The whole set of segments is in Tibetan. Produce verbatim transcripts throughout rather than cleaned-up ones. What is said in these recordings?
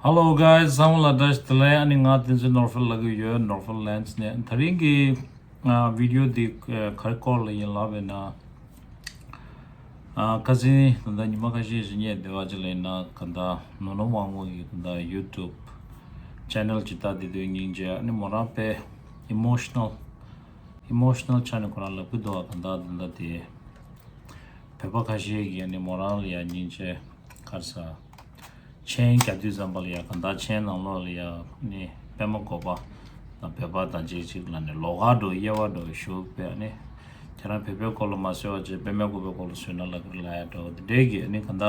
Hello guys, ཚང་མ་ལ་བཀྲ་ཤིས་བདེ་ལེགས། ཨ་ནི་ང་བསྟན་འཛིན་ནོར་འཕེལ་ལབ་ཀྱི་ཡོད། ནོར་འཕེལ་ལན་ནས། དེ་རིང་གི་ང་བི་ཌི་ཡོ་འདི་ཨ་ག་རེ་སྐོར་ལ་ཡིན་ལབ་པ་ཡིན་ན། ཨ་ཁ་སང་ད་ལྟ་ཉི་མ་ཁ་ཤས་ཤིག་ཉལ་བསྡད་པ་ཅིག་ལ་ཡིན་ན། ག་ད་ནོར་ལམ་དབང་མོ་གི་ག་ད་ཡུ་ཊུབ་ཆེ་ནལ་ཅིག་ལྟ་བསྡད་དུས་སྙིང་རྗེ། ཨ་ནི་མོ་རང་དཔེ་ཨི་མོ་ཤི་ནལ་ཨི་མོ་ཤི་ནལ་ཆ་ནས་ཁོ་རང་ལབ་ཀྱི་འདུག་ག་ད་ད་ད་དེ་བོད་པ་ཁ་ཤས་ཀྱིས་ཨ་ནི་མོ་རང་ལ་ཡ་སྙིང་རྗེ་ག་རེ་ཟ། མཆན་རྒྱག་དུས་ཙམ་པ་ལ་ཡ་ག་ད་མཆན་ནང་ལོགས་ལ་ཡ་ནི་པད་མ་བཀོད་པ་དང་བོད་པ་དང་ཅིག་ཅིག་ལ་ནི་ལོགས་ཀ་འདྲ་དབྱེ་བ་འདྲ་ཞུགས་པས། ཨ་ནི་ཁྱེད་རང་བོད་པའི་སྐོར་ལ་མ་བཟོས་པ་བྱས་པད་མ་བཀོད་པའི་སྐོར་ལ་བཟོས་ན་ལབ་ཀྱི་ལབ་ཡ་འདྲ་བོ་དེ་འདྲས་ཀྱི། ཨ་ནི་ག་ད་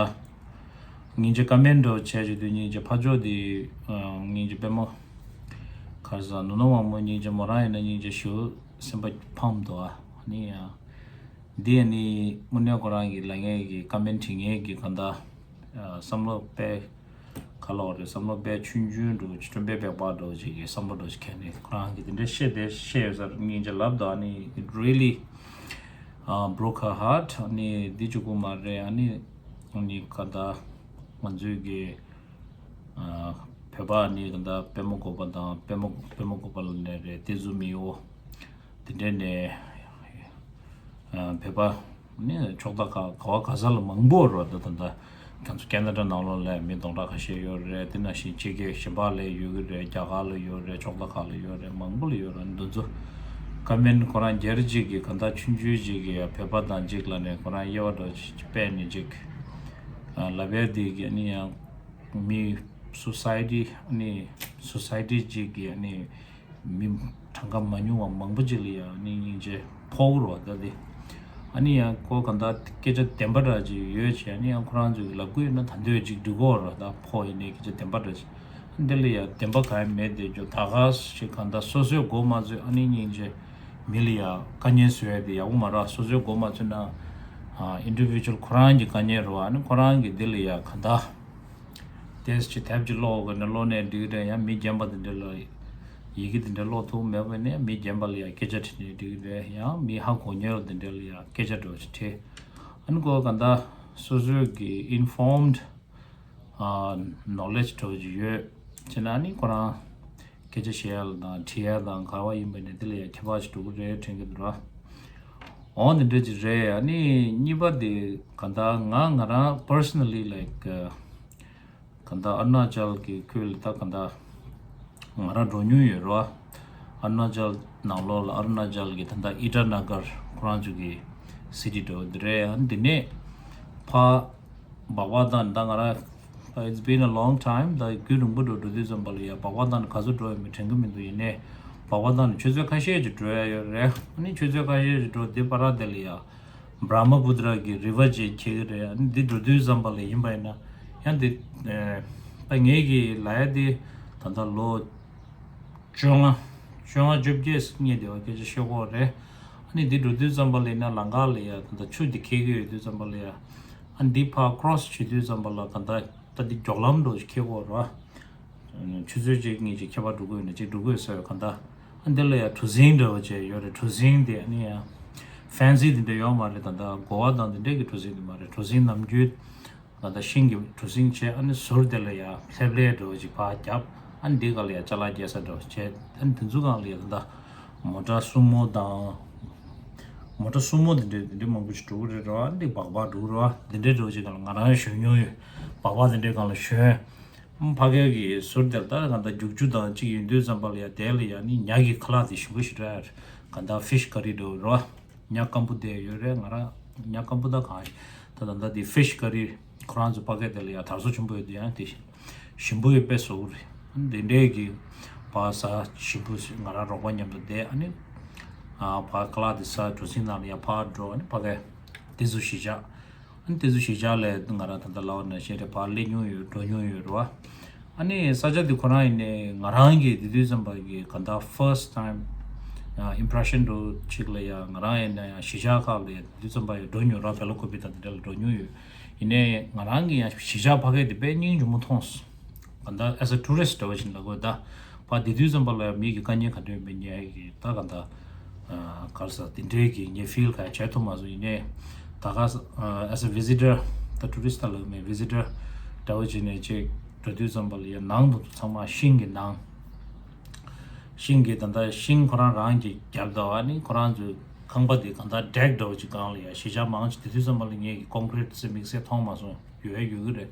སྙིང་རྗེ་ཀ་མེན་འདྲ་བོ་བྱས་བྱེད་དུས་སྙིང་རྗེ་ཕར་ཕྱོགས་དེ་སྙིང་རྗེ་པད་མ་ག་རེ་ཟ། ནོར་ལམ་དབང་མོ་སྙིང་རྗེ། མོ་རང་ཡིན་ན་སྙིང་རྗེ་ཞུ་སེམས་པ་ཕམ་འདུག་ཨ་ནི་ཡ། འདི་ནི་དངོས་གནས་ཁོ་རང་གི་ལབ་མཁན་གྱི་ཀ་མེན་བྲིས་མཁན་གྱི་ག་ད་བསམ་བློ་དཔེ་ག་ལབ་དགོས་རེད། བསམ་བློ་དཔེ་ཆུང་ཆུང་འདྲ་བོ་ཅིག་སྤྲོ་འབད་པེག་པ་འདྲ་བོ་ཅིག་གི་བསམ་བློ་འདྲ་བོ་ཅིག་འཁྱེར་ནས་ཁོ་རང་གིས་དེ་འདྲ་བཤད་དེ་བཤད་ཡོད་ས་རེད། སྙིང་རྗེ་ལབ་དང་། ཨ་ནི་it really uh, broke her heart. ཨ་ནི་འདི་གཅིག་པུ་མ་རེད། ཨ་ནི་ཨ་ནི་ག་ད་ང་ཚོའི་གི་ཨ་བོད་པ་ནི་ག་ད་པད་མ་བཀོད་པ་དང་པད་མ་པད་མ་བཀོད་པ་ལ་ནས་རེད། ཏེ་ཛུ་མི་ཨོ་དེ་འདྲས་ནས་ཨ་བོད་པ་ནི་ཕྱོགས་མཐའ་ཁག་ག་བ་ག་ས་ལ་མང་པོ་རེད། ད་ད་ད་ཁྱེད་ཚོ་ཁེ་ན་ཌ་ནང་ལོགས་ལ་མི་སྟོང་ཕྲག་ཁ་ཤས་ཡོད་རེད། དེ་ནང་བཞིན་ཕྱི་རྒྱལ་གཞན་པ་ལ་ཡོད་ཀྱི་རེད། རྒྱ་གར་ལ་ཡོད་རེད། ཕྱོགས་མཐའ་ཁག་ལ་ཡོད་རེད། མང་པོ་ལ་ཡོད་རེད། འདི་ཚོ་ཀ་མེན་ཁོ་རང་སྒེར་གཅིག་གི་ག་ད་ཆུང་ཆུང་གཅིག་གི་བོད་པ་དང་གཅིག་ལ་ནས་ཁོ་རང་དབྱེ་བ་འདྲ་ཅིག་སྤེལ་ནས་ཅིག་ལབ་ཡ་དེ་གི་ཨ་ནི་ཡང་མི་སོ་སའི་ཊི་ཨ་ནི་སོ་སའི་ཊི་གཅིག་གི་ཨ་ནི་མི་གྲངས་ཀ་མ་ཉུང་བ་མང་པོ་ཅིག་ལ་ཡང་ཨ་ནི་སྙིང་རྗེ་ཕོག་རོགས་ད་དེ། ཨ་ནི་ཡང་ཁོ་ག་ད་སྐད་ཆ་བདེན་པ་འདྲ་ཅིག་ཡོད་ཅེ། ཨ་ནི་ཡང་ཁོ་རང་ཚོས་ལབ་དགོས་ཡོད་ན་ད་འདོད་ཅིག་འགྲིག་གོ་རོགས་ད་ཕོག་ཡིན་ནའི་སྐད་ཆ་བདེན་པ་འདྲ་ཅིག་འདི་ལ་ཡང་བདེན་པ་གང་ཡང་མེད་དེ། ཇོ་ད་ག་ཞིག་གང་ལྟར་སོ་སོའི་མགོ་མ་ཚོས་ཨ་ནི་སྙིང་རྗེ་མི་ལ་ཡང་དཀའ་ངལ་བཟོ་ཡ་དེ་ཡག་པོ་མ་རེད། སོ་སོའི་མགོ་མ་ཚོས་ན་ཨིན་ཌི་བི་ཇུ་ཨལ་ཁོ་རང་གི་དཀའ་ངལ་རེད་བ། ཨ་ནི་ཁོ་རང་གི་འདི་ལ་ཡང་གང་ལྟར་ཏེས་ཅི་དེབ་ཅི་ཀློག་དགོས་ན་ཀློག་ནས་འགྲིག་རེད། ཡང་མི་རྒན་པ་དེ་འདྲ་ལ་ཡི་གེ་དེ་འདྲ་ཀློག་ཐུབ་མེད་པ་ནས་མི་རྒན་པ་ལ་ཡང་སྐད་ཆ་དྲིས་ནས་འགྲིག་རེད། ཡང་མི་ཧ་གོ་མཁན་དེ་འདྲ་ལ་ཡང་སྐད་ཆ་འདྲ་བོ་ཅིག་དྲིས། ཨ་ནི་ཁོ་གང་ལྟར་སོ་སོའི་གི་ཨིན་ཕོམ་ཌི་ཨ་ནོ་ལེ་ཇི་འདྲ་བོ་ཅིག་ཡོད་ཅེ་ན། ཨ་ནི་ཁོ་རང་སྐད་ཆ་བཤད་ཡ་ལ་དང་དྲི་ཡ་དང་ག་བ་ཡིན་པ་ནས་དེ་ལ་ཡང་ཁྱད་པར་ཞིག་འགྲོ་གི་རེད་དྲན་གྱི་འདུག་ར། འོ་དེ་འདྲ་ཅིག་རེད། ཨ་ནི་གཉིས་པ་དེ་ག་ད་ང་ང་རང་པར་སོ་ན་ལི་ལའིཀ་ག་ད་ཨ་རུ་ན་ཅལ་གྱི་ཁུལ་ད་ག་ད་ང་རང་འགྲོ་མྱོང་ཡོད་ར། ཨ་རུ་ན་ཅལ་ནང་ལོགས་ལ་ཨ་རུ་ན་ཅལ་གྱི་ད་ད་ཨི་ཊ་ན་གར་ཁོ་རང་ཚོ་གི་སི་ཊི་འདྲ་བོ་དེ་རེད། ཨ་ནི་དེ་ནས་ཕ་བག་བག་དང་ད་ང་རང་It's been a long time. ད་རྒྱུན་རིང་པོ་འགྲོ་འགྲོ་དུས་ཙམ་པ་ལ་ཡ་བག་བག་དང་ག་ཚོད་འགྲོ་ཡོད་མེད་དྲན་གི་མི་འདུག་ཡིན་ནའི་བག་བག་དང་ཆུ་ཚོད་ཁ་ཤས་ཅིག་འགྲོ་ཡ་ཡོད་རེད། ཨ་ནི་ཆུ་ཚོད་ཁ་ཤས་ཅིག་འགྲོ་དེ་བར་དེ་ལ་ཡ་བྷྲ་མ་པུ་ཏྲ་གི་རི་ཝར་ཅིག་འཁྱེར་གི་རེད། ཨ་ནི་འདི་འགྲོ་དུས་ཙམ་པ་ལ་ཡིན་པ་ཡིན་ན་ཡང་འདི་ད་ངེད་ཀྱི་ལ་ཡ་འདི་ད་ལྟ་ལོ་བཅོ་ལྔ་བཅོ་ལྔ་བཅོ་བརྒྱད་སྙེད་དེ་བ་སྐད་ཆ་བཤད་ཀྱི་ཡོད་རེད། ཨ་ནི་འདི་འགྲོ་དུས་ཙམ་པ་ལ་ཡིན་ན་ལམ་ཁ་ལ་ཡ་ད་ལྟ་ཆུ་འདི་འཁྱེར་གི་ཡོད་དུས་ཙམ་པ་ལ་ཡ་ཨ་ནི་འདི་ཕར་ཀྲོ་སི་བྱེད་དུས་ཙམ་པ་ལ་ག་ད་ད་འདི་མགྱོགས་ལམ་འགྲོ་ཞིག་འཁྱེར་ཀྱི་ཡོད་རེད། ཆུ་ཚོད་གཅིག་གཉིས་ཅིག་ཁྱད་པར་འགྲོ་གི་ཡོད་ན་ཅིག་འགྲོ་གི་ཡོད་ས་ཡོད་ག་ད། ཨ་འདི་ལ་ཡ་གྲུ་གཟིངས་འདྲ་བོ་ཅིག་ཡོད་རེད། གྲུ་གཟིངས་དེ་ཨ་ནི་ཡ་ཕེན་སི་དེ་འདྲ་ཡོད་མ་རེད། ད་ད་གོ་བ་དང་དེ་འདྲས་ཀྱི་གྲུ་གཟིངས་དེ་མ་རེད། གྲུ་གཟིངས་ནམ་རྒྱུན་ད་ལྟ་ཤིང་གི་གྲུ་གཟིངས་བྱས། ཨ་ནི་ཟུར་དེ་ལ་ཡ་ལྷེབ་ལྷེབ་འདྲ་བོ་ཅིག་ཕར་བརྒྱབ། ཨ་ནི་འདི་སྒང་ལ་ཡ་ཅ་ལག་རྒྱག་ས་འདྲ་བོ་བྱས། ཨ་ནི་དེ་ཚོ་སྒང་ལ་ཡ་ད་ལྟ་མོ་ཊ་སུ་མོ་དང་མོ་ཊ་སུ་མོ་དེ་འདྲས་དེ་འདྲས་མང་པོ་ཞིག་འགྲོ་གི་རེད་ར། ཨ་ནི་འདི་སྦག་སྦག་འགྲོ་གི་རེད་བ། དེ་འདྲས་འདྲ་བོ་ཅིག་སྒང་ལ་ང་རང་ཞོན་མྱོང་ཡོད། སྦག་སྦག་དེ་འདྲས་སྒང་ལ་ཞོན། ཕ་གི་གི་ཟུར་དེར་ད་ག་ད་རྒྱུག་རྒྱུ་དང་གཅིག་ཡིན་དུས་ཙམ་པ་ལ་ཡ་དེ་ལ་ཡ་ནི་ཉ་གི་ཁ་ལག་དེ་ཞིམ་པོ་ཞིག་རེད། ག་ད་ཕིཤ་ཀ་རི་འདྲ་བོ་ར། ཉ་སྐམ་པོ་དེ་ཡོད་རེད། ང་རང་ཉ་སྐམ་པོ་ད་གང་ཡིན་ད་ད་ད་དེ་ཕིཤ་ཀ་རི་ཁོ་རང་ཚོ་ཕ་གི་དེ་ལ་ཡ་དར་སོ་ཆེན་པོ་ཡོད་དེ་ཡང་དེ་ཞིམ་པོ་ཡོད་པའི་བཟོ་གི་རེད། དེ་འདྲས་ཀྱི་ཕར་ཟ་ཞིམ་པོ་ཞིག་ང་རང་རོགས་པ་མཉམ་དུ་བསྡད། ཨ་ནི་ཕར་ཁ་ལག་དེ་ཟ་གྲུ་གཟིངས་ནང་ལ་ཡ་ཕར་འགྲོ། ཨ་ནི་ཕ་གི་དེ་ཚོ་གཞིས་ཆགས། ཨ་ནི་དེ་ཚོ་གཞིས་ཆགས་ལ་ང་རང་ད་ལྟ་ལབ་པ་ནང་བཞིན་རེད། ཕར་སླེབས་མྱོང་ཡོད། འགྲོ་མྱོང་ཡོད་རེད་བ། ཨ་ནི་ས་ཆ་དེ་ཁོ་རང་ཡིན་ནའི་ང་རང་གི་དེ་དུས་ཙམ་པ་གི་ག་ད་ཕར་སི་ཊི་ཊའིམ་ཨིམ་པི་རེ་ཤན་འདྲ་བོ་ཅིག་ལ་ཡ། ང་རང་ཡིན་ན་ཡང་གཞིས་ཆགས་ཁག་ལ་ཡ་དེ་དུས་ཙམ་པ་ཡ་འགྲོ་མྱོང་ར། བེ་ལ་ཀོ་པི་དང་དེ་འདྲ་ལ་འགྲོ་མྱོང་ཡོད། ཡིན་ནའི་ང་རང་གི་ཡང་གཞིས་ཆགས་ཕ་གི་དེ་དཔེ་སྙིང་རྗེ་མོ་མཐོང་སོང་། ག་ད་as a tourist འདྲ་བོ་ཞིག་ལབ་དགོས་ད། ཕར་དེ་དུས་ཙམ་པ་ལ་མི་གི་དཀའ་ངལ་ག་འདྲ་ཡོད་མེད་ཉན་ཡ་གི་ད་ག་ད་ག་རེ་ཟ་དེ་འདྲའི་གི་ངས་ཕིལ་ག་བྱས་ཐུབ་མ་སོང་། ཡིན་ནའི་ད་ག་as a visitor ད་tourist ད་ལབ་མེད། ཝི་ཛི་ཊར་འདྲ་བོ་བྱས་ནས་ཅིག་ འགྲོ་དུས་ཙམ་པ་ལ་ཡ་ནང་དུ་ཚང་མ་ཤིང་གི་ནང་། ཤིང་གི་ད་ལྟ་ཤིང་ཁོ་རང་རང་གི་རྒྱབ་དང་ཨ་ནི་ཁོ་རང་ཚོའི་ཁང་པ་དེ་གང་ལྟར་ཌེག་འདྲ་བོ་ཅིག་སྒང་ལ་ཡ་གཞིས་ཆགས་མང་ཆེ་དེ་དུས་ཙམ་པ་ལ་ངས་ཀྱི་ཀོང་ཀྲིཊ་ཟེར་དམིགས་བསལ་མཐོང་མ་སོང་། ཡོད་ཡ་ཡོད་གི་རེད།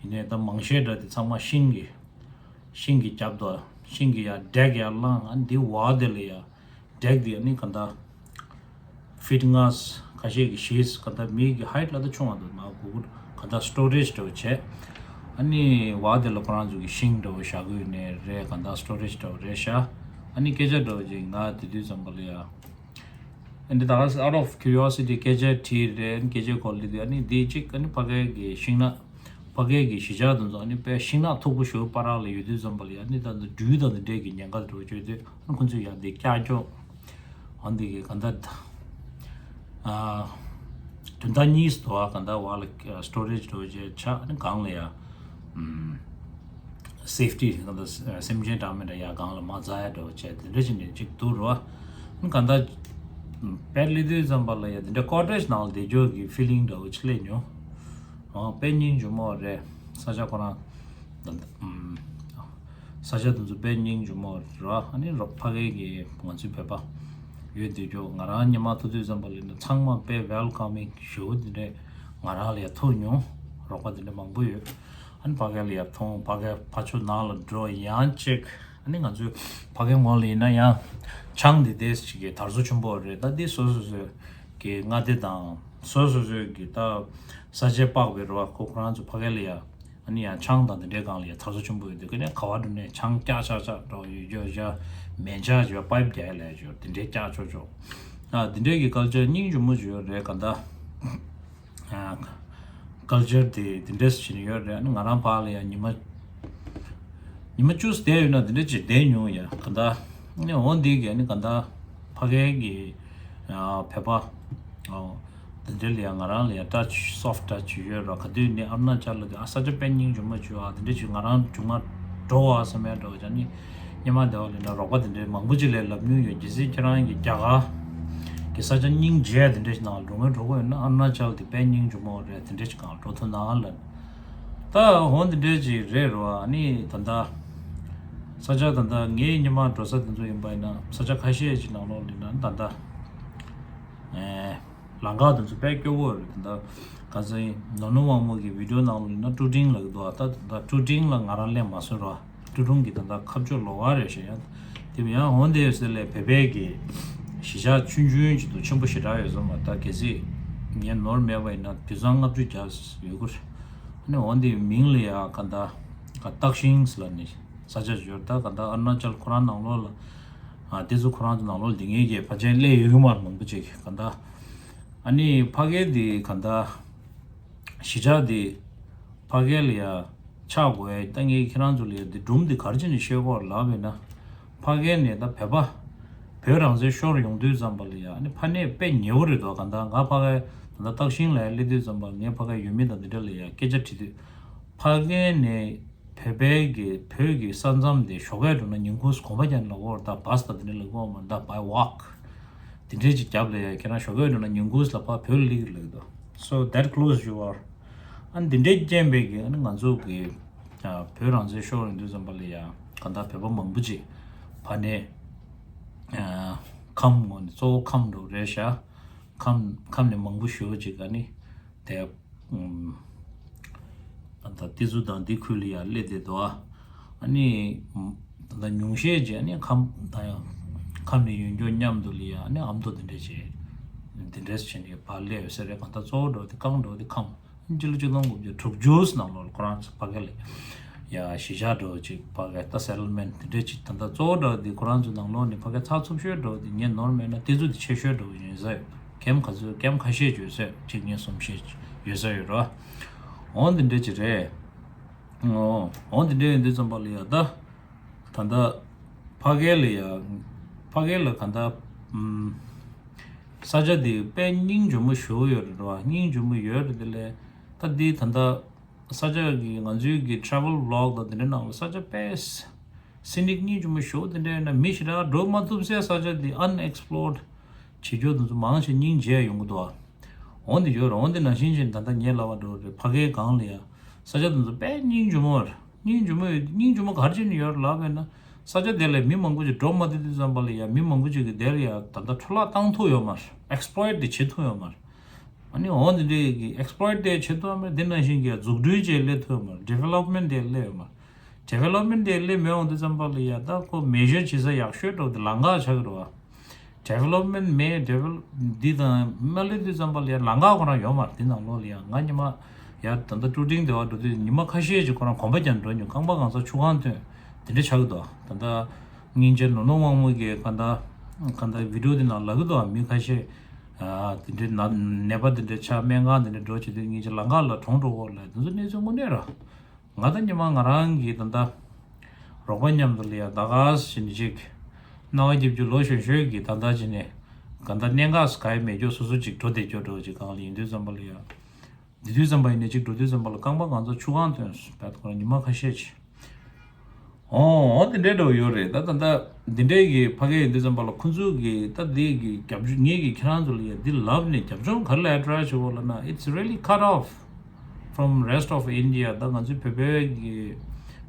ཡིན་ནའི་ད་མང་ཤས་འདྲ་དེ་ཚང་མ་ཤིང་གི་ཤིང་གི་རྒྱབ་དང་ཤིང་གི་ཡ་ཌེག་ཡར་བསླངས། ཨ་ནི་དེའི་འོག་དེ་ལ་ཡ་ཌེག་དེ་ཨ་ནི་གང་ལྟར་ཕིཊ་ལྔ་ཁ་ཤས་ཀྱི་བཞི་གང་ལྟར་མི་གི་ཧའིཊ་ལ་ད་ཆུང་བ་འདུག་མ་གུ་གུ་གང་ལྟར་སི་ཊོ་རེཇ་འདྲ་བོ་བྱས། ཨ་ནི་འོག་དེ་ལ་ཁོ་རང་ཚོ་གི་ཤིང་འདྲ་བོ་བཞག་གི་ཡོད་ནའི་རེད། གང་ལྟར་སི་ཊོ་རེཇ་འདྲ་བོ་རེད་ཤག་ཨ་ནི་སྐད་ཆ་འདྲ་བོ་ཅིག་ང་དེ་དུས་ཙམ་པ་ལ་ཡ། ཨ་ནི་ད་ག་out of curiosity སྐད་ཆ་དྲིས་རེད། སྐད་ཆའི་སྐོར་ལ་དེ་ཨ་ནི་དེ་གཅིག་ཨ་ནི་ཕ་གའི་གི་ཤིང་ནགས། ཕ་གའི་གི་གཞིས་ཆགས་དེ་ཚོ་ཨ་ནི་དཔེ་ཤིང་ནགས་མཐུག་པོ་ཞེ་པོ་བར་ལ་ཡོད་དུས་ཙམ་པ་ལ་ཡ་ཨ་ནི་ད་ལྟ་སྦྲུལ་དང་དེ་འདྲས་ཀྱི་ཉེན་ཁ་འདྲ་བོ་བྱོས་དུས་ཨ་ནི་ཁོ་ཚོས་ཡ་དེ་ཀྱག་ཀྱོག་ཨ་འདི་གི་གང་ལྟར་ཨ་དོན་དག་གཉིས་སུ་དོ་ཨ་གང་ལྟར་བ་ལ་སི་ཊོ་རེཇ་འདྲ་བོ་བྱས་ཆགས། ཨ་ནི་གང་ལ་ཡ་ཨམ། སེབ་ཊི་གང་ལྟར་སེམས་ཅན་གྲངས་མེད་འདྲ་ཡ་གང་ལ་མ་འཛག་ཡ་འདྲ་བོ་བྱས་དེ་འདྲ་ཞིག་ནས་ཅིག་འདུག་རོ། གང་ལྟར་དཔེ་སླེབས་དུས་ཙམ་པ་ལ་ཡ་དེ་འདྲ་ཀོ་ཊེཇ་ནང་ལ་བསྡད་རྒྱུ་གི་ཕི་ལིང་འདྲ་བོ་ཅིག་སླེབས་མྱོང་། ཨོ་དཔེ་སྙིང་རྗེ་མོ་རེད། ས་ཆ་ཁོ་རང་ད་ལྟ་ཨམ། ས་ཆ་དེ་ཚོ་དཔེ་སྙིང་རྗེ་མོ་རེད་རོ། ཨ་ནི་རོ་ཕ་གའི་གི་ང་ཚོའི་བོད་པ་ཡོད་བསྡད་རྒྱུ་ང་རང་སྔོན་མ་ཐུག་དུས་ཙམ་པ་ལ་ཡིན་ན་ཚང་མ་དཔེ་ཝེལ་ཀམ་མིང་ཞེ་པོ་དེ་འདྲས་ང་རང་ལ་ཡ་ཐུག་མྱོང་། རོགས་པ་དེ་འདྲས་མང་པོ་ཡོད། ཨ་ནི་ཕ་གི་ལ་ཡར་མཐོང་། ཕ་གི་ཕ་ཆུ་ནང་ལ་འགྲོ། ཡང་གཅིག་ཨ་ནི་ང་ཚོའི་ཕ་གི་ངོས་ལ་ཡིན་ན་ཡང་ཆང་འདི་ཏོག་ཙམ་ཅིག་གི་དར་སོ་ཆེན་པོ་རེད། ད་འདི་སོ་སོ་སོའི་གི་མངའ་སྡེ་དང་སོ་སོ་སོའི་གི་ད་ས་ཆའི་པགས་པའི་རེད་བ། ཁོ་ཁོ་རང་ཚོ་ཕ་གི་ལ་ཡ་ཨ་ནི་ཡང་ཆང་དང་དེ་འདྲའི་སྒང་ལ་ཡ་དར་སོ་ཆེན་པོ་ཡོད་དུས་ཀ་ནས་ག་བ་འགྲོ་ནས་ཆང་ཀྱག་ཀྱག་ཀྱག་འགྲོ་ཡོད་རྒྱུ་བྱ། མེ་ལྕགས་བྱ། པའིབ་རྒྱག་ཡ་ལས་བྱ། དེ་འདྲའི་ཀྱག་ཀྱོག་ཀྱོག་ཨ་དེ་འདྲའི་གི་ཀལ་ཅར་སྙིང་རྗེ་མོ་ཅིག་ཡོད་རེད་ག་ད། ཀལ་ཅར་དེ་དེ་འདྲས་བྱས་ནས་ཡོད་རེད། ཨ་ནི་ང་རང་ཕར་ལ་ཡ་ཉི་མ་ཉི་མ་བཅུ་བསྡད་ཡོད་ན་དེ་འདྲས་ཅིག་བསྡད་མྱོང་ཡ་ག་ད། ཨ་ནི་འོ་འདི་གི་ཨ་ནི་ག་ད་ཕ་གའི་གི་བོད་པ་དེ་འདྲས་ལ་ཡ་ང་རང་ལ་ཡ་ཊ་ཆི་སོཕ་ཊ་ཆི་ཡོད་ར། ག་དུས་ནི་ཨ་རུ་ན་ཅལ་ལ་དེ་ཨ་ས་ཆ་དཔེ་སྙིང་རྗེ་མོ་བྱུང་ཨ་དེ་འདྲས་ཅིག་ང་རང་མཇུག་མ་འགྲོ་བ་བསམ་ཡ་འགྲོ་བ་ཅག་ནི། སྙེ་མ་སྡེ་བ་ལས་ན་རོགས་པ་དེ་འདྲའི་མང་པོ་ཅིག་ལས་ལབ་མྱོང་ཡོད། གལ་སྲིད་ཁྱེད་རང་གི་རྒྱ་གར་གི་ས་ཆ་སྙིང་རྗེ་དེ་འདྲ་ཞིག་ནང་འགྲོ་མཁན་འགྲོ་གི་ཡོད་ན་ཨ་རུ་ན་ཅལ་དེ་དཔེ་སྙིང་རྗེ་མོ་རེད། དེ་འདྲ་ཞིག་གང་འགྲོ་ཐུབ་ན་ལབ། ད་འོ་དེ་འདྲ་ཅིག་རེད་རོ། ཨ་ནི་ད་ལྟ་ས་ཆ་ད་ལྟ་ངའི་སྙེ་མ་འགྲོ་ས་དེ་ཚོ་ཡིན་པ་ཡིན་ན་ས་ཆ་ཁ་ཤས་ཅིག་ནང་ལོགས་ལ་ཡིན་ན་ད་ལྟ་ཨེ། ལམ་ཁ་དེ་ཚོ་དཔེ་སྐྱོ་བོ་རེད། ད་ལྟ་ག་ཚོད་ཡིན་ནོར་ནོར་དབང་མོ་གི་བི་ཌིའོ་ནང་ལ་ཡིན་ན་ཀྲུ་ཀྲིང་ལབ་ཀྱི་འདུག་ཨ་ད་ད་ཀྲུ་ཀྲིང་ལ་ང་རང་སླེབས་མ་སོང་ར། ཀྲུ་ཀྲུང་གི་ད་ལྟ་ཁ་ཕྱོགས་ལོགས་ཀ་རེད་ཤག་ཡ་དེ་ཡང་འོན་ཏེ་ཟེར་ལས་བོད་པའི་གི་གཞིས་ཆགས་ཆུང་ཆུང་ཅིག་འདུག་ཆེན་པོ་ཞེ་དྲག་ཡོད་ས་མ་རེད། ད་གལ་སྲིད་ངས་ནོར་མེད་པ་ཡིན་ན་དུད་ཚང་ལྔ་བཅུ་བརྒྱ་ཡོད་དགོས་རེད། ཨ་ནི་འོན་ཏེ་མིང་ལ་ཡ་ག་ད་ག་སྟག་ཤིང་ཟེར་ལབ་ནས་ས་ཆ་ཅིག་ཡོད་རེད། ད་ག་ད་ཨ་རུ་ན་ཅལ་ཁོ་རང་ནང་ལོགས་ལ་ཨ་དེ་ཚོ་ཁོ་རང་ཚོ་ནང་ལོགས་ལ་དེ་ངའི་གི་ཕལ་ཆེར་སླེབས་ཡོད་གི་མ་རེད་མང་པོ་ཅིག་ག་ད། ཨ་ནི་ཕ་གའི་དེ་ག་ད་གཞིས་ཆགས་དེ་ཕ་གའི་ལ་ཡ་ཆགས་དགོས་ཡ། ད་ངས་ཁྱེད་རང་ཚོ་ལ་ཡ་དེ་སྒྲུང་དེ་ག་རེ་བྱས་ནས་བཤད་དགོས་ལབ་ཡིན་ན། ཕ་གའི་ནས་ད་བོད་པ་བོད་རང་བཙན་ཤོར་ཡོང་དུས་ཙམ་པ་ལ་ཡ་ཨ་ནི་ཕ་ནས་དཔེ་ཉེ་བོ་རེད་དོ། ག་ད་ང་ཕ་གའི་ད་ད་སྟག་ཤིང་ལ་ཡ་སླེབས་དུས་ཙམ་པ་ངས་ཕ་གའི་ཡུལ་མི་དང་འདི་འདྲ་ལ་ཡ་སྐད་ཆ་དྲིས་དུས་ཕ་གའི་ནས་བོད་པའི་གི་བོད་ཀྱི་ས་མཚམས་དེ་ཞོགས་ཀས་འགྲོ་ན་ཉིན་གུང་གོམ་པ་རྒྱག་ནས་ལོག་གོ་ར། ད་བྷ་སི་དང་དེ་འདྲ་ལ་གོ་མ་ད་by walk དེ་འདྲས་ཅིག་རྒྱབ་ལ་ཡ་ཁྱེད་རང་ཞོགས་ཀས་འགྲོ་ན་ཉིན་གུང་ལ་ཕར་བོད་ལ་སླེབས་ཀྱི་ལབ་ཀྱི་འདུག So that close you are. ཨ་ནི་དེ་འདྲས་རྐྱེན་པས་གི་ཨ་ནི་ང་ཚོ་གི་ཨ་བོད་རང་བཙན་ཤོར་ཡོང་དུས་ཙམ་པ་ལ་ཡ་ག་ད་བོད་པ་མང་པོ་ཅིག་ཕ་ནས་ཨ་ཁམས་ངོས་ནས་གཙོ་བོ་ཁམས་འགྲོ་རེད་ཤག་ཁམས་ཁམས་ནས་མང་པོ་ཞེ་པོ་ཅིག་ཨ་ནི་དེ། ཨ་ད་ཏི་ཛུ་དང་འདི་ཁུལ་ལ་ཡ་སླེབས་བསྡད་འདུག་ཨ་ནི་ད་ལྟ་ཉུང་ཤས་ཅིག་ཨ་ནི་ཁམས་ད་ཡང་ཁམས་ནས་ཡོང་རྒྱུ་མཉམ་དུ་ལ་ཡ་ཨ་ནི་ཨ་མདོ་འདི་འདྲས་བྱས་འདི་འདྲས་བྱས་ནས་ཕར་སླེབས་ཡོད་ས་རེད། གང་ལྟར་གཙོ་བོ་འགྲོ་དེ་རྐང་འགྲོ་དེ་ཁམས་ཨ་ནི་སྤྱི་ལོ་ཆིག་སྟོང་དགུ་བརྒྱ་དྲུག་ཅུ་ནང་ལོགས་ལ་ཁོ་རང་ཚོ་ཕ་གི་ལ་ཡ་གཞིས་ཆགས་འགྲོ་ཅིག་ཕ་གི་ད་སེ་ཊལ་མེན་ཊི་འདི་འདྲས་ཅིག་ད་ལྟ་གཙོ་བོ་འགྲོ་དེ་ཁོ་རང་ཚོ་ནང་ལོགས་ནས་ཕ་གི་ཚགས་ཚུད་ཤོས་འགྲོ་དེ་ངས་ནོར་མེད་ན་ཏི་ཛུ་དེ་ཆེ་ཤོས་འགྲོ་ཡིན་ས་ཡོད། ཀེམ་ག་ཚོད་ཀེམ་ཁ་ཤས་ཡོད་ས་ཡོད། གཅིག་གཉིས་གསུམ་བཞི་ཡོད་ས་ཡོད་རོ། འོ་འདི་འདྲ་ཅིག་རེད། འོ་འོ་འདི་འདྲ་ཡོད་དུས་ཙམ་པ་ལ་ཡ་ད་ད་ལྟ་ཕ་གི་ལ་ཡ་ཕ་གི་ལ་ག་ད་ཨམ་ས་ཆ་འདི་དཔེ་སྙིང་རྗེ་མོ་ཞེ་པོ་ཡོད་རེད་རོ། སྙིང་རྗེ་མོ་ཡོད་རེད། དེ་ལས་ད་འདི་ད་ལྟ་ས་ཆ་གི་ང་ཚོའི་གི་ཊེ་རེ་ཝལ་བི་ལོག་དང་དེ་འདྲ་ནང་ལ་ས་ཆ་དཔེ་སི་ནིག་སྙིང་རྗེ་མོ་ཞེ་པོ་དེ་འདྲ་ཡོད་ན་མི་ཞེ་དྲག་འགྲོ་མ་ཐུབ་སའི་ས་ཆ་འདི་ཨན་ཨེག་སི་པི་ལོར་བྱེད་རྒྱུ་དེ་ཚོ་མང་ཆེ་སྙིང་རྗེ་ཡོང་གི་འདུག་འོ་འདི་ཡོད་རེད། འོ་འདི་ནང་བཞིན་བྱས་ད་ལྟ་ངས་ལབ་པ་འདྲ་རེད། ཕ་གའི་སྒང་ལ་ཡ་ས་ཆ་དེ་ཚོ་དཔེ་སྙིང་རྗེ་མོ་རེད། སྙིང་རྗེ་མོ་ཡོད། སྙིང་རྗེ་མོ་ག་རེ་བྱས་ནས་ཡོད་རེད་ལབ་པས་ན། ས་ཆ་དེ་ལ་མི་མང་པོ་ཅིག་འགྲོ་མ་ཐུབ་དུས་ཙམ་པ་ལ་ཡ། མི་མང་པོ་ཅིག་གིས་དེ་ལ་ཡ་ད་ལྟ་འཕྲོ་བརླག་བཏང་ཐུབ་ཡོད་མ་རེད། ཨེགསི་པོལོ་ཡིཊ་དེ་བྱེད་ཐུབ་ཡོད་མ་རེད། ཨ་ནི་འོ་དེ་འདྲའི་གི་ཨེགསི་པོལོ་ཡིཊ་དེ་བྱེད་ཐུབ་ཡོད་མ་རེད། དེ་ནང་བཞིན་གྱི་འཛུགས་སྐྲུན་བྱེད་སླེབས་ཐུབ་ཡོད་མ་རེད། ཌི་ཝེ་ལོབ་མེན་ཊི་དེ་སླེབས་ཡོད་མ་རེད། ཌི་ཝེ་ལོབ་མེན་ཊི་དེ་སླེབས་མི་འོང་དུས་ཙམ་པ་ལ་ཡ། ད་ཁོ་མེ་ཇར་བྱེད་ས་ཡག་ཤོས་འདྲ་བོ་དེ་ལམ་ཁ་ཆགས་ཀྱི་རེད་བ། ཌི་ཝེ་ལོབ་མེན་ཊི་མེད། ཌི་ཝེ་ལོབ་འདི་དང་མ་སླེབས་དུས་ཙམ་པ་ལ་ཡ་ལམ་ཁ་ཁོ་རང་ཡོད་མ་རེད། འདི་ནང་ལོགས་ལ་ཡ། ང་ཉི་མ་ཡ་ད་ལྟ་ཀྲུ་ཀྲིང་དེ་བ་འགྲོ་དུས་ཉི་མ་ཁ་ཤས་ཅིག་ཁོ་རང་གོམ་པ་རྒྱག་འགྲོ་མྱོང་། རྐང་པ་གང་ས་ཆུ་ཁང་ཐོན་དེ་འདྲ་ཆགས་ཀྱི་འདུག། ད་ལྟ་སྙིང་རྗེ་ནོར་ལུང་དབང་མོ་གིས་གང་ལྟར་གང་ལྟར་བི་ཌི་ཡོ་དེ་ནང་ལབ་ཀྱི་འདུག། མི་ཁ་ཤས་ཨ་དེ་འདྲའི་ན་ནད་པ་དེ་འདྲ་ཆགས། སྨན་ཁང་དེ་འདྲ་འགྲོ་བྱེད་དུས་སྙིང་རྗེ། ལམ་ཁ་ལ་གྲོངས་འགྲོ་གི་ལབ། དེ་ཚོ་གནས་ཚུལ་དངོས་གནས་རེད། ང་ད་ཉི་མ་ང་རང་གིས་ད་ལྟ་རོགས་པ་མཉམ་དུ་ལ་ཡ་ཟླ་སྐར་བཞིན་ཅིག་སྣང་བ་བརྒྱབ་རྒྱུ་ལོ་གཞོན་གཞོན་གྱིས་ད་ལྟ་བྱས་ནས་གང་ལྟར་གནད་འགག་ག་ཡེ་མེད་ཀྱོག་སོ་སོ་ཅིག་འགྲོ་བསྡད་ཀྱོག་འདྲ་བོ་ཅིག་སྒང་ལ་ཡིན་དུས་ཙམ་པ་ལ་ཡ། འདི་དུས་ཙམ་པ་ཡིན་ནས་ཅིག་འགྲོ་དུས་ཙམ་པ་ལ་རྐང་པ་གང་ཚ་ཆུ་ཁང་ཐོན་སོང་བས། ཁོ་རང་ཉི་མ་ཁ་ཤས་ཅིག། ཨོ་ཨོ་དེ་འདྲའི་འདྲ་བོ་ཡོད་རེད། ད་ད་ད་འདི་འདྲའི་གི་ཕ་གི་ཡིན་དུས་ཙམ་པ་ལ་ཁོ་ཚོ་གི་ད་འདི་གི་རྒྱབ་ལྗོངས། ངེད་ཀྱི་ཁྱེད་རང་ཚོ་ལ་ཡ་འདི་ལབ་ནས་རྒྱབ་ལྗོངས་ག་རེ་ལ་ཨེ་ཌི་རེ་སི་བྱེད་དགོས་ལབ་ན། It's really cut off from rest of India. ད་ང་ཚོའི་བོད་པའི་གི་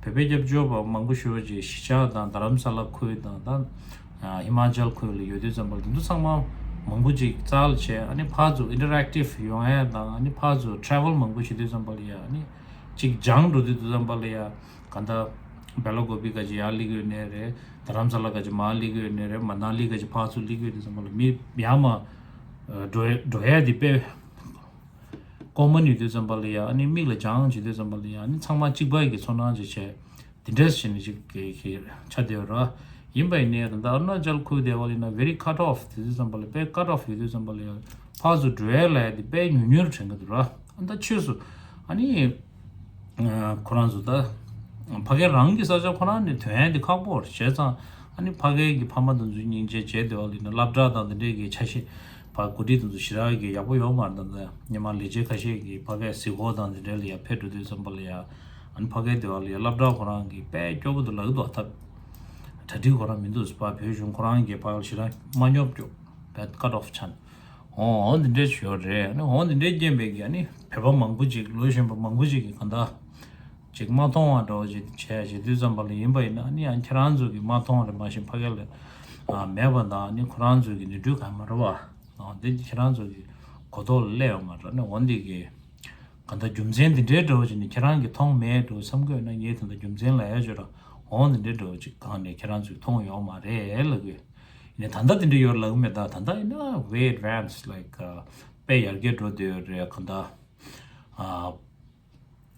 བོད་པའི་སྐྱབས་བཅོལ་བ་མང་པོ་ཞེ་པོ་ཅིག་གཞིས་ཆགས་དང་རྡ་རམ་ས་ལ་ཁུལ་དང་ད་ཧི་མ་ཅལ་ཁུལ་ལ་ཡོད་དུས་ཙམ་པ་ལ་དེ་ཚོ་ཚང་མ་མང་པོ་ཅིག་རྩ་ལ་བྱས། ཨ་ནི་ཕར་ཚུར་ཨིན་ཊར་ཨེག་ཊིབ་ཡོང་ཡ་དང་། ཨ་ནི་ཕར་ཚུར་ཊེ་རེ་ཝལ་མང་པོ་བྱེད་དུས་ཙམ་པ་ལ་ཡ། ཨ་ནི་ཅིག་སྦྱངས་འགྲོ་དུས་དུས་ཙམ་པ་ལ་ཡ། གང་ལྟར་སྦེ་ལ་ཀོ་པི་ག་ཅིག་ཡར་སླེབས་ཀྱི་ཡོད་ནའི་རེད། རྡ་རམ་ས་ལ་ག་ཅིག་མར་སླེབས་ཀྱི་ཡོད་ནའི་རེད། མ་ན་ལི་ག་ཅིག་ཕར་ཚུར་སླེབས་ཀྱི་ཡོད་དུས་ཙམ་པ་ལ་མི་ཡར་མར་འགྲོ་འགྲོ་ཡ་དེ་དཔེ་ཀོ་མོན་ཡོད་དུས་ཙམ་པ་ལ་ཡ། ཨ་ནི་མིག་ལ་སྦྱངས་བྱེད་དུས་ཙམ་པ་ལ་ཡ། ཨ་ནི་ཚང་མ་གཅིག་པ་གི་ཚོར་སྣང་ཅིག་བྱས། དེ་འདྲས་བྱས་ནས་ཅིག་གི་གི་ཆགས་བསྡད་ཡོད་རེད། ཡིན་པ་ཡིན་ནའི་ད་ལྟ་ཨ་རུ་ན་ཅལ་ཁུལ་དེ་བ་ལ་ཡིན་ན་very cut off། དེ་དུས་ཙམ་པ་ལ་དཔེ་cut off ཡོད་དུས་ཙམ་པ་ལ་ཡ་ཕར་ཚུར་འགྲོ་ཡ་ལ་ཡ་དེ་དཔེ་ཉུང་ཉུང་དྲན་གྱི་འདུག་ར། ཨ་ད་ཕྱིས་སུ་ཨ་ནི་ཁོ་རང་ཚོ་ད་ཕ་གི་རང་གི་ས་ཆ་ཁོ་རང་ནས་ཐོན་ཡ་དེ་ཁག་པོ་རེད། བྱས་ཙང་ཨ་ནི་ཕ་གི་གི་ཕ་མ་དེ་ཚོ་སྙིང་རྗེ་བྱས་དེ་བ་ལ་ཡིན་ན་སློབ་གྲྭ་དང་དེ་འདྲས་གི་ཆ་ཤས་ཕར་གོ་སྒྲིག་དེ་ཚོ་ཞེ་དྲག་གི་ཡག་པོ་ཡོད་མ་རེད། ད་ལྟ་ཉི་མ་ལས་བྱེད་ཁ་ཤས་ཀྱིས་ཕ་གིའི་གཟིགས་སྐོར་དང་དེ་འདྲ་ལ་ཡ་ཕེབས་འགྲོ་དུས་ཙམ་པ་ལ་ཡ། ཨ་ནི་ཕ་གིའི་སྡེ་བ་ལ་ཡ་སློབ་གྲྭ་ཁོ་རང་གིས་དཔེ་སྐྱོ་པོ་འདུག་ལབ་ཀྱི་འདུག། ད་གྲ་སྒྲིག་ཁོ་རང་མི་འདུག་ཟེར། བོད་གཞུང་ཁོ་རང་གིས་ཕ་གི་ལ་ཞེ་དྲག་མ་སྙོབ་ཀྱོག་པས་ཀཊ་ཨོཕ་ཆགས། འོ་འོ་འདི་འདྲས་ཞིག་ཡོད་རེད། ཨ་ནི་འོ་འདི་འདྲས་རྐྱེན་པས་ཀྱི་ཨ་ནི་བོད་པ་མང་པོ་ཅིག་ལོ་གཞོན་པ་མང་པོ་ཅིག་གིས་གང་ལྟར་ཅིག་མ་མཐོང་བ་འདྲ་བོ་ཅིག་བྱས་བྱེད་དུས་ཙམ་པ་ལ་ཡིན་པ་ཡིན་ན། ཨ་ནི་ཡང་ཁྱེད་རང་ཚོ་གིས་མ་མཐོང་བ་རེད། མ་གཞི་ཕ་གི་ལ་ཨ་མེད་པ་དང་། ཨ་ནི་ཁོ་རང་ཚོ་གི་ནུས་འགྲུལ་གང་མ་རེད་བ། ཨ་འདི་ཁྱེད་རང་ཚོ་གི་གོ་རྟོགས་ལ་སླེབས་ཡོད་མ་རེད། ཨ་ནི་འོ་འདི་གི་གང་ལྟར་རྒྱུ་མཚན་འདི་འདྲའི་འདྲ་བོ་ཅིག་ནི་ཁྱེད་རང་གིས་མཐོང་མེད་འགྲོ་བསམ་གྱི་ཡོད་ན། ངས་ད་ལྟ་རྒྱུ་མཚན་ལབ་ཡ་ཅིག་ཡོད་ར། འོ་འདི་འདྲའི་འདྲ་བོ་ཅིག་གང་ནས་ཁྱེད་རང་ཚོས་མཐོང་ཡོད་མ་རེད་ལབ་གི་ཡོད། ཡིན་ནའི་ད་ལྟ་འདི་འདྲ་ཡོད་ལབ་གི་མེད། ད་ད་ལྟ་ཡིན་ན་way advanced, like, uh, དཔེ་ཡར་རྒྱས་འགྲོ་བསྡད་ཡོད་རེད། གང་ལྟར་ཨ་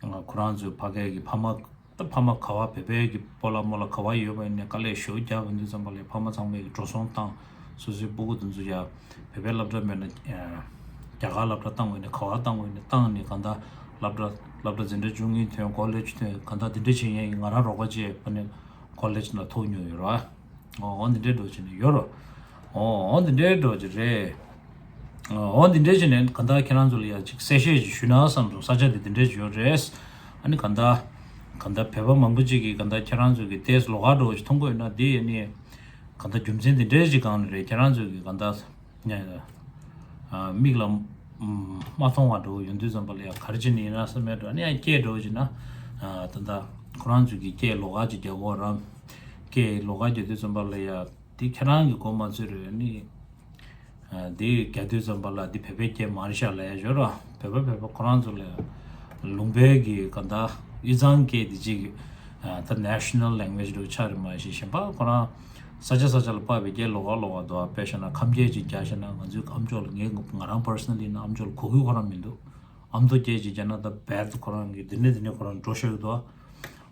ཁོ་རང་ཚོའི་ཕ་གི་གི་ཕ་མ། ད་ཕ་མ་ག་པར་བོད་པའི་གི་སྤོ་ལགས་རྨོ་ལགས་ག་པར་ཡོད་པ་ཡིན་ནའི་དཀའ་ལས་ཞེ་པོ་རྒྱག་པ་ཡིན་དུས་ཙམ་པ་ལ་ཕ་མ་ཚང་མས་གི་འགྲོ་སོང་བཏང་། སོ་སོའི་སྤུ་གུ་དེ་ཚོ་ཡ་བོད་པའི་སློབ་གྲྭ་མེད་ན་ཨ་རྒྱ་གར་སློབ་གྲྭ་བཏང་དགོས་ནའི་ག་པར་བཏང་དགོས་ནའི་བཏང་ནས། གང་ལྟར་སློབ་གྲྭ་སློབ་གྲྭ་འཛིན་གྲྭ་བཅུ་གཉིས་ཐོན། ཀོ་ལེཇ་ཐོན། གང་ལྟར་དེ་འདྲ་བྱེད་མཁན་གྱི་ང་རང་རོགས་པ་བྱས་པ་ནས་ཀོ་ལེཇ་ནང་ཐོག་མྱོང་ཡོད་ར། འོ་འོ་འདི་འདྲའི་འགྲོ་བྱེད་ནས་ཡོད་ར། འོ་འོ་འདི་འདྲའི་འགྲོ་བྱེད་རེད། འོ་འདི་འདྲའི་བྱས་ནས་གང་ལྟར་ཁྱེད་རང་ཚོ་ལ་ཡ་ཅིག་གསལ་བཤད་ཅིག་ཞུས་ན་བསམ་སོང་། ས་ཆ་དེ་འདི་འདྲའི་ཅིག་ཡོད་རེད། ཨ་ནི་གང་ལྟར་གང་ལྟར་བོད་པ་མང་པོ་ཅིག་གིས་གང་ལྟར་ཁྱེད་རང་ཚོ་གི་དེབ་ལོགས་ཀ་འདྲ་བོ་ཅིག་མཐོང་གི་ཡོད་ན། དེ་ཡ་ནི་གང་ལྟར་རྒྱུ་མཚན་འདི་འདྲའི་ཅིག་སྒང་ནས་རེད། ཁྱེད་རང་ཚོ་གིས་གང་ལྟར་ཨ་མིག་ལ་མ་མཐོང་བ་འདྲ་བོ་ཡོང་དུས་ཙམ་པ་ལ་ཡ་ག་རེ་བྱས་ནས་ཡིན་ན་བསམ་ཡ་འདྲ་བོ། ཨ་ནི་ཡང་སྐད་འདྲ་བོ་བྱས་ན་ཨ་ད་ལྟ་ཁོ་རང་ཚོ་གི་སྐད་ལོགས་ཀ་ཅིག་རྒྱག་གོ་ར། སྐད་ལོགས་ཀ་རྒྱག་དུས་ཙམ་པ་ལ་ཡ་དེ་ཁྱེད་རང་གིས་གོ་མ་ཚོད་རེད། ཨ་ནི་ཨ་དེ་རྒྱག་དུས་ཙམ་པ་ལ་དེ་བོད་པའི་སྐད་མ་རེད་ཤག་ལབ་ཡ་ཡོད་ར། བོད་པ་བོད་པ་ཁོ་རང་ཚོ་ལ་ཡ་ལུང་པའི་གི་གང་ལྟར་དབུས་གཙང་སྐད་དེ་ཅིག་ཨ་ད་ནེ་ཤ་ནལ་ལེང་གུ་ཨེཇ་འདྲ་བོ་ཆགས་རེད། མ་གཞི་གཞན་པ་ཁོ་རང་ས་ཆ་ས་ཆ་ལ་དཔག་པའི་སྐད་ལོགས་ཀ་ལོགས་ཀ་འདུག། ཨ་དཔེ་བཞག་ན་ཁམས་སྐད་ཅིག་རྒྱག་བཞག་ན། ང་ཚོའི་ཨ་མཆོག་ལ། ངའི་ང་རང་པར་སོ་ནལ་ལི་ཡིན་ན་ཨ་མཆོག་ལ་གོ་གི་ཁོ་རང་མི་འདུག། ཨ་མདོ་སྐད་ཅིག་རྒྱག་ན་ད་བེད་ཁོ་རང་གི་འདི་ནས་འདི་ནས་ཁོ་རང་འགྲོ་ཤོར་གི་འདུག།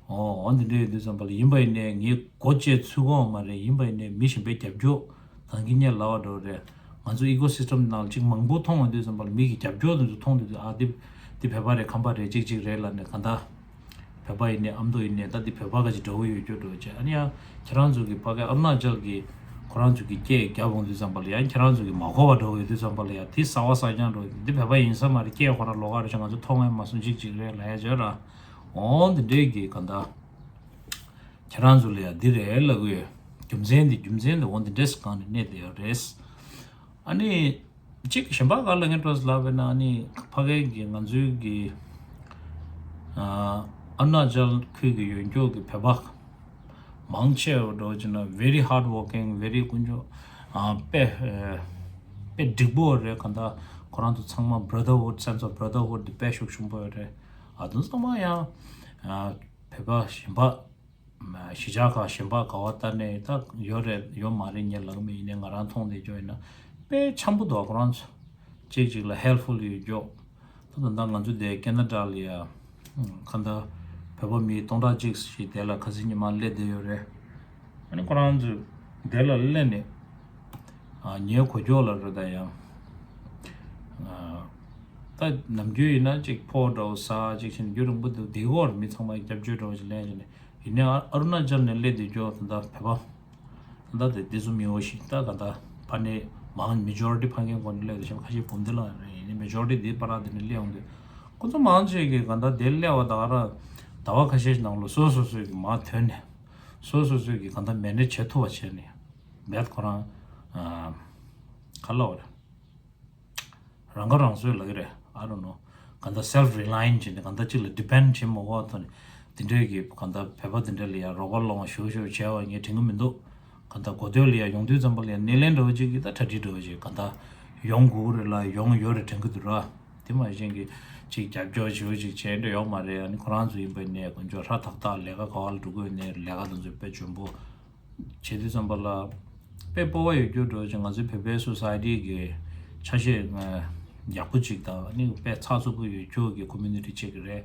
ཨོ་འོ་འདི་འདྲ་ཡོད་དུས་ཙམ་པ་ལ་ཡིན་པ་ཡིན་ནའི་ངས་མགོ་བཅད་ཚུགས་ཀྱི་ཡོད་མ་རེད། ཡིན་པ་ཡིན་ནའི་མི་གཞན་པའི་རྒྱབ་སྐྱོར་ད་གིན་ངས་ལབ་པ་འདྲ་བོ་རེད། ང་ཚོ་ཨི་ཀོ་སི་སི་ཊམ་ནང་ལ་ཅིག་མང་པོ་མཐོང་བ་དུས་ཙམ་པ་ལ་མི་གི་རྒྱབ་སྐྱོར་དེ་ཚོ་མཐོང་དུས་ཙམ། ཨ་འདི་འདི་བོད་པ་རེད། ཁམས་པ་རེད། ཅིག་ཅིག་རེད་ལབ་ནས། གང་ལྟར་བོད་པ་ཡིན་ནའི་ཨ་མདོ་ཡིན་ནའི་ད་འདི་བོད་པ་ག་ཅིག་འདྲ་བོ་ཡོད་རྒྱུ་འདྲ་བོ་བྱས། ཨ་ནི་ཡང་ཁྱེད་རང་ཚོ་གི་ཕ་གི་ཨ་རུ་ན་ཅལ་གི་ཁོ་རང་ཚོ་གི་སྐད་རྒྱབ་འོང་དུས་ཙམ་པ་ལ་ཡང་ཁྱེད་རང་ཚོ་གི་མ་གོ་བ་འདྲ་བོ་ཡོད་དུས་ཙམ་པ་ལ་ཡང་དེ་གསར་པ་གསར་རྐྱང་འདྲ་བོ། འདི་བོད་པ་ཡིན་ས་མ་རེད། སྐད་ཁོ་རང་ལོགས་ཀ་རེད་ཤག། ང་ཚོ་མཐོང་ཡང་མ་སོང་། ཅིག་ཅིག་རེད་ལབ་ཡ་བྱས་ར། འོ་འདི་འདྲའི་གི་གང་ལྟར་ཁྱེད་རང་ཚོ་ལ་ཡ་འདི་རེད་ལབ་གི་ཡོད། རྒྱུ་མཚན་འདི་རྒྱུ་མཚན་འདི་འོ་འདི་འདྲའི་སྒང་ནས་གནས་བསྡད་ཡོད་རེད། ཨ་ནི་གཅིག་གཞན་པ་ག་ལ་ངས་འགྲོ་ལབ་པ་ཡིན་ན། ཨ་ནི་ཕ་གི་གི་ང་ཚོའི་གི་ཨ་ ཨ་རུ་ན་ཅལ་ཁུལ་གྱི་ཡོད་མཁན་གྱི་བོད་པ་མང་ཆེ་བ་འགྲོ་བྱས་ན་very hard working, very ཀུན་སྤྱོད་ཨ་དཔེ་ཨ་དཔེ་འགྲིག་པོ་རེད། གང་ལྟར་ཁོ་རང་ཚོ་ཚང་མ་brotherhood, sense of brotherhood དེ་དཔེ་ཤུགས་ཆེན་པོ་ཡོད་རེད། ཨ་དེ་ཚང་མ་ཡང་ཨ་བོད་པ་གཞན་པ་གཞིས་ཆགས་ཁག་གཞན་པ་ག་བ་ལྟར་ནས་ད་ཡོད་རེད་ཡོད་མ་རེད་ངས་ལབ་ཀྱི་མེད། ཡིན་ནའི་ང་རང་མཐོང་བསྡད་རྒྱུ་ཡིན་ན་དཔེ་འཆམ་པོ་འདུག་ཁོ་རང་ཚོ་གཅིག་གཅིག་ལ་helpful ཡོད་རྒྱུ། ད་ད་ལྟ་ང་ཚོ་འདི་ཁེ་ན་ཌ་ལ་ཡ་གང་ལྟར་བོད་པ་མི་སྟོང་ཕྲག་གཅིག་ཞིག་དེ་ལ་ཁ་སང་ཉི་མ་སླེབས་བསྡད་ཡོད་རེད། ཨ་ནི་ཁོ་རང་ཚོ་དེ་ལ་སླེབས་ནས་ཨ་ངའི་གོ་ཅོག་ལ་རེད་ད་ཡང་ཨ་ད་ནམ་རྒྱུན་ཡིན་ན་ཅིག་ཕོ་འདྲ་བོ་ཟ་ཅིག་བྱས་ནས་རྒྱུན་རིང་པོ་འདུག་དེའི་འོག་མི་ཚང་མ་སྐྱབས་བཅོལ་འདྲ་བོ་ཞིག་ལེན་བྱས་ནས། ཡིན་ནའི་ཨ་རུ་ན་ཅལ་ནས་སླེབས་བསྡད་རྒྱུ་ད་ལྟ་བོད་པ་ད་ལྟ་དེ་དེ་ཚོ་མི་འོ་ཞིག་ད་ག་ད་ཕ་ནས་མང་མེ་ཇོ་རི་ཊི་ཕ་གིའི་སྒོ་ནས་སླེབས་བསྡད་ཤག་ཁ་ཤས་བུམ་སྡེ་ལ་རེད། ཡིན་ནའི་མེ་ཇོ་རི་ཊི་དེ་པ་ར་དེ་ནས་སླེབས་ཡོང་དུས་ཁོ་ཚོ་མང་ཆེ་གིས་ག་ད་དེ་སླེབས་པ་ད་ག་ར་ཟླ་བ་ཁ་ཤས་ནང་ལ་སོ་སོ་སོ་གི་མ་ཐོན་ནས་སོ་སོ་སོ་གི་ག་ད་མེ་ནེ་ཇི་བྱེད་ཐུབ་པ་བྱས་ནས་བེད་ཁོ་རང་ཨ་ག་ལབ་རེད། རང་ཁ་རང་གསོ་ལབ་ཀྱི་རེད། I don't know. གང་ལྟར་self reliant བྱས་ནས་གང་ལྟར་གཅིག་ལ་depend བྱེད་མ་དགོས་ཐོག་ནས་དེ་འདྲའི་གི་གང་ལྟར་བོད་པ་དེ་འདྲ་ལ་ཡང་རོགས་པ་སློང་ཞུ་ཞུ་བྱས་པ་ངས་དྲན་གྱི་མི་འདུག་གང་ལྟར་གོ་ཐོས་ལ་ཡང་ཡོང་དུས་ཙམ་པ་ལ་ཡང་སྣེ་ལེན་འདྲ་བོ་ཅིག་གིས་ད་གྲ་སྒྲིག་འདྲ་བོ་ཅིག་གང་ལྟར་ཡོང་དགོས་རེད་ལ་ཡོང་ཡོད་རེད་དྲན་གྱི་འདུག་ར། དེ་མ་གཞན་གྱི་ཅིག་རྒྱབ་སྐྱོར་ཞུ་ཅིག་བྱས་འདྲ་ཡོད་མ་རེད། ཨ་ནི་ཁོ་རང་ཚོ་ཡིན་པ་ནས་དཀོན་མཆོག་ཧྲ་ཐག་ཐག་ལས་ཀ་ག་བ་ལ་འགྲོ་གི་ཡོད་ནའི་ལས་ཀ་དེ་ཚོ་དཔེ་འཇོན་པོ། བྱེད་དུས་ཙམ་པ་ལ་དཔེ་སྤོབས་པ་ཡོད་རྒྱུ་འདྲ་ཅིག་ང་ཚོའི་བོད་པའི་སོ་སའི་ཊི་གི་ཆ་ཤས་ཡག་པོ་ཅིག་དང་ནི་དཔེ་ཚགས་ཚུད་པོ་ཡོད་རྒྱུ་གི་ཀོ་མུ་ནི་ཊི་ཅིག་རེད།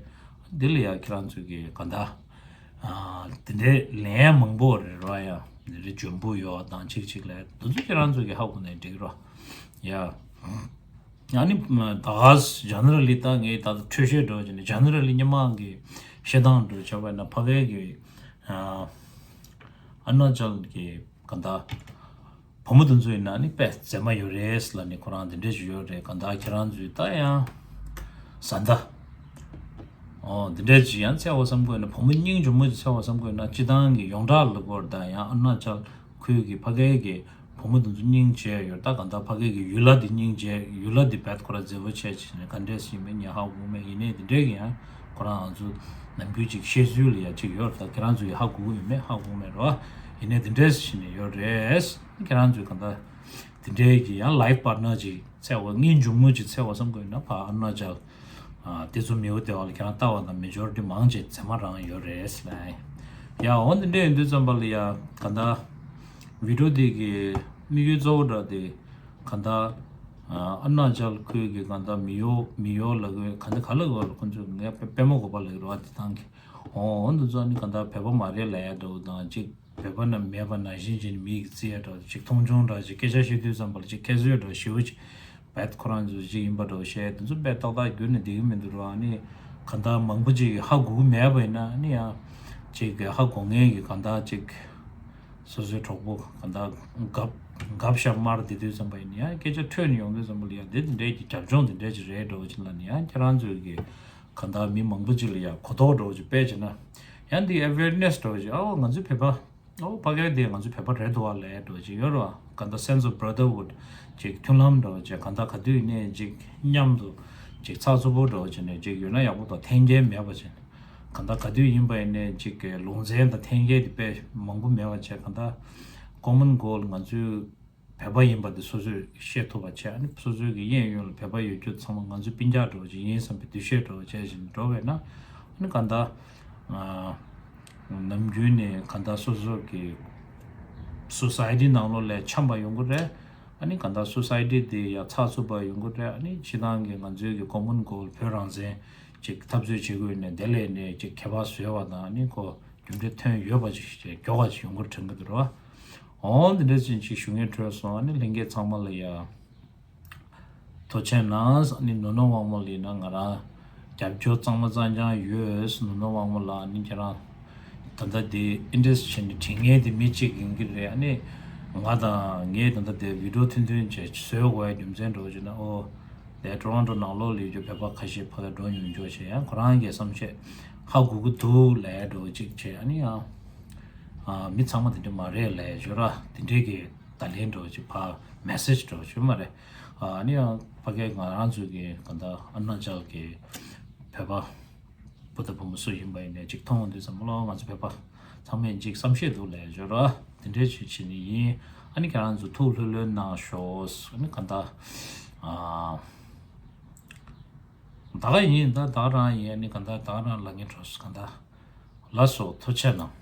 འདི་ལ་ཡང་ཁྱེད་རང་ཚོས་ཀྱི་ག་འདྲ་དེ་འདྲའི་ལན་མང་པོ་རེད་རོ། ཡ་འདི་འདྲའི་འཇོན་པོ་ཡོད་དང་ཅིག་ཅིག་ལ་འདི་ཚོ་ཁྱེད་རང་ཚོས་ཀྱི་ཧ་གོ་ནས་འགྲིག་རོ། ཡ། ཨ་ནི་ད་ག་ཇེ་ནེ་རལ་ལི་ད་ངས་ད་ལྟ་འཕྲོས་བཤད་འགྲོ་བྱས་ནས་ཇེ་ནེ་རལ་ལི་སྔོན་མ་གི་བཤད་སྟངས་འགྲོ་བྱས་པ་ན་ཕ་གའི་གི་ཨ་ཨ་རུ་ན་ཅལ་གི་ག་འདྲ་བུ་མོ་དེ་ཚོ་ཡིན་ན་ནི་དཔེ་མཛེས་མ་ཡོད་རེད་ལབ་ནས་ཁོ་རང་དེ་འདྲས་ཞིག་ཡོད་རེད། ག་འདྲ་ཁྱེད་རང་ཚོས་ད་ཡང་བཟའ་ཟླ་ཨོ་དེ་འདྲས་ཅིག་ཡང་འཚོལ་བ་བསམ་དགོས་ན་བུ་མོ་སྙིང་རྗེ་མོ་ཅིག་འཚོལ་བ་བསམ་དགོས་ན་སྤྱི་བཏང་གི་ཡོངས་གྲགས་ལ་གོ་རེད། ད་ཡང་ཨ་རུ་ན་ཅལ་ཁུལ་གྱི་ཕ་གའི་གི་བུ་མོ་དེ་ཚོ་སྙིང་རྗེ་ཡོད། ད་གང་ལྟར་ཕ་གི་གི་ཡུལ་ལྷ་དེ་སྙིང་རྗེ་ཡུལ་ལྷ་དེ་བེད་ཁོ་ར་མཛེས་པོ་བྱས་བྱས་ནས་ག་འདྲས་ཡིན་མིན་ངས་ཧ་གོ་མེད། ཡིན་ནའི་དེ་འདྲས་ཀྱི་ཡང་ཁོ་རང་ང་ཚོ་ནམ་རྒྱུན་ཅིག་བཤད་ཚུལ་ལ་ཡ་ཅིག་ཡོད་རེད། ད་ཁྱེད་རང་ཚོ་ཡི་ཧ་གོ་གི་ཡོད་མེད་ཧ་གོ་མེད་རོ། ཡིན་ནའི་དེ་འདྲས་བྱས་ནས་ཡོད་རེད། ཁྱེད་རང་ཚོས་གང་ལྟར་དེ་འདྲས་ཀྱི་ཡང་ལའིཕ་པར་ཊི་ནར་ཅིག་འཚོལ་བ་སྙིང་རྗེ་མོ་ཅིག་འཚོལ་བ་བསམ་དགོས་ན་ཕ་ཨ་རུ་ན་ཅལ་ཨ་དེ་ཚོ་མི་འོ་དེ་བ་ལ་ཁྱེད་རང་ལྟ་བ་དང་མེ་ཇོ་རི་ཊི་མང་ཆེ་མཛེས་མ་རང་ཡོད་རེད་ལ། ཡ་འོ་འདི་འདྲས་ཡིན་དུས་ཙམ་པ་ལ་ཡ་ག་འདྲ་བི་ཌི་ཡོ་འདི་གི་དམིགས་ཡུལ་གཙོ་བོ་འདྲ་དེ་ག་འདྲ་ཨ་རུ་ན་ཅལ་ཁུལ་གི་ག་འདྲ་མི་ཡོ་མི་ཡོ་ལ་གི་ག་འདྲ་ག་ལ་གི་བ་ལ་ཁོང་ཚོས་ངས་དཔེ་དཔེ་མོ་གོ་པ་ལ་གི་རོ་ཨ་དེ་ཐང་གི་འོ་འོ་འདི་ཚོ་ནི་ག་འདྲ་བོད་པ་མ་རེད་ལ་ཡ་འདྲ་བོ་དང་ཅིག་བོད་པ་ན་མེད་པ་ནང་བཞིན་བྱས་ནས་མི་གི་རྩིས་ཡ་འདྲ་ཅིག་མཐོང་ཆུང་འདྲ་ཅིག་སྐད་ཆ་བཤད་དུས་ཙམ་པ་ལ་ཅིག་ཁྱད་གསོད་འདྲ་ཞེ་པོ་ཅིག་བད་ཁོ་རང་ཚོ་ཅིག་ཡིན་པ་འདྲ་བཤད་དེ་ཚོ་དཔེ་ཏག་ཏག་བརྒྱུད་ནས་བསྡད་ཀྱི་མི་འདུག་ར། ཨ་ནི་གང་ལྟར་མང་པོ་ཅིག་གིས་ཧ་གོ་གི་མེད་པ་ཡིན་ན་ཨ་ནི་ཡང་ཅིག་གི་ཧ་གོ་མཁན་གྱི་གང་ལྟར་ཅིག་སོ་སོའི་གྲོགས་པོ་གང་ལྟར་གབ་གབ་ཤ་མར་བསྡད་དུས་ཙམ་པ་ཡིན་ན་ཡང་སྐད་ཆ་ཐོས་ནས་ཡོང་དུས་ཙམ་པ་ལ་ཡང་དེ་དེ་འདྲས་ཀྱི་རྒྱབ་ལྗོངས་དེ་འདྲས་ཅིག་རེད་འདྲ་བོ་ཅིག་ལ་ནི་ཡང་ཁྱེད་རང་ཚོའི་གི་གང་ལྟར་མི་མང་པོ་ཅིག་ལ་ཡང་གོ་རྟོགས་འདྲ་བོ་ཅིག་སྤེལ་བྱས་ན་ཡང་འདི་awareness་འདྲ་བོ་ཅིག་ཨའོ་ང་ཚོའི་བོད་པ། ཨོ་ཕ་གིར་དེ་ང་ཚོ་བོད་པ་རེད་འདུག་བ་ལས་འགྲོ་ཅིག་ཡོད་རེད་བ། ག་འདྲ་sense of brotherhood་ཅིག་མཐུན་ལམ་འདྲ་བ་ཅིག་ག་འདྲ་ག་དུས་ཡིན་ནའི་ཅིག་མཉམ་དུ་ཅིག་ཚགས་ཚུད་པོ་འདྲ་བ་ཅིག་ནས་ཅིག་ཡོད་ན་ཡག་པོ་དང་འཐེན་འཁྱེར་མེད་པ་ཅིག་ག་འདྲ་ག་དུས་ཡིན་པ་ཡིན་ནའི་ཅིག་གི་ལུང་ཚན་དང་འཐེན་འཁྱེར་དེ་དཔེ་མང་པོ་མེད་པ་ཅིག་ག་འདྲ་common goal་ང་ཚོའི་བོད་པ་ཡིན་པ་དེ་སོ་སོས་ཤེས་ཐུབ་པ་བྱས། ཨ་ནི་སོ་སོའི་གི་གཡས་གཡོན་ལ་བོད་པ་ཡོད་རྒྱུ་ཚང་མ་ང་ཚོའི་སྤུན་ཀྱག་འདྲ་བ་ཅིག་ཡིན་བསམ་པའི་འདུ་ཤེས་འདྲ་བ་བྱས་བཞིན་འགྲོ་བས་ན་ཨ་ནི་ག་འདྲ་ནམ་རྒྱུན་ནས་ག་འདྲ་སོ་སོ་གི་སོ་སའི་ཊི་ནང་ལོགས་ལ་འཆམ་པ་ཡོང་གི་རེད། ཨ་ནི་ག་འདྲ་སོ་སའི་ཊི་དེ་ཡ་ཚགས་ཚུད་པ་ཡོང་གི་རེད། ཨ་ནི་སྤྱི་བཏང་གི་ང་ཚོའི་གི་common goal་བོད་རང་བཙན་ཅིག་འཐབ་རྩོད་བྱེད་དགོས་ནས་དེ་ལས་ནས་ཅིག་ཁྱད་པར་བཟོས་པ་དང་ཨ་ནི་ཁོ་རྒྱུ་འབྲས་ཐོན་ཡོད་པ་ཅིག་མགྱོགས་པ་ཅིག་ཡོང་གི་རེད་དྲན་གི་འདུག་ར། འོང་འདི་འདྲ་ཅན་ཅིག་ཞུ་ངེས་འཕྲོད་སོང་། ཨ་ནི་ལྷན་རྒྱས་ཚང་མ་ལ་ཡ་ཐུགས་རྗེ་གནང་། ཨ་ནི་ནོར་ནོར་དབང་མོ་ལ་ཡིན་ན་ང་རང་རྒྱབ་སྐྱོར་གཙང་མ་གཙང་རྐྱང་ཡོད། ནོར་ནོར་དབང་མོ་ལ་ཨ་ནི་ཁྱེད་རང་ད་ལྟ་འདི་ཨིན་ཊ་རེ་སི་ཊི་བྱས་ནས་དྲི་ངེས་དེ་མི་གཅིག་ཡིན་གྱི་རེད། ཨ་ནི་ང་དང་ངས་ད་ལྟ་དེ་བི་ཌི་ཡོ་ཐུང་ཐུང་བྱས་བཟོས་དགོས་ཡ་རྒྱུ་མཚན་འགྲོ་བྱས་ན་ཨོ་དེ་ཊོ་རོན་ཊོ་ནང་ལོགས་ལ་ཡོད་རྒྱུ་བོད་པ་ཁ་ཤས་ཕ་ག་འགྲོ་མྱོང་འཇོག་བྱས་ཡང་ཁོ་རང་གི་བསམ་ཤེས་ཧ་གོ་གི་འདུག་ལས་འགྲོ་གཅིག་བྱས། ཨ་ནི་ཡང་ཨ་མི་ཚང་མ་དེ་འདྲ་མ་རེད་ལས་བརྗོད་ར་དེ་འདྲའི་གི་ད་ལན་འགྲོ་གཅིག་ཕ་མེ་སེ་ཇི་འགྲོ་བྱོས་མ་རེད། ཨ་ནི་ཡང་ཕ་གའི་ང་རང་ཚོའི་གི་ག་འདྲ་ཨ་རུ་ན་ཅལ་གི་བོད་པ། བུ་ ད་བུ་མོ་སུ་ཡིན་པ་ཡིན་ནའི་ཅིག་མཐོང་འོང་དུས་ཙམ་པ་ལ་ང་ཚོ་བོད་པ་ཚང་མས་ཅིག་བསམ་ཤེས་འདུག་ལས་འབྱོར་ར་དེ་འདྲའི་ཅིག་བྱེད་ནི་ཡིན། ཨ་ནི་ཁྱེད་རང་ཚོ་ཐུགས་ལྷོད་ལྷོད་གནང་ཤོག་ཨ་ནི་ག་འདྲ་ཨ། ད་ག་ཡིན་ད་ད་རང་ཡིན་ཨ་ནི་ག་འདྲ་ད་རང་ལ་ངན་གྲོགས་ག་འདྲ་ལ་སོ་ཐུགས་ཆེ་གནང་།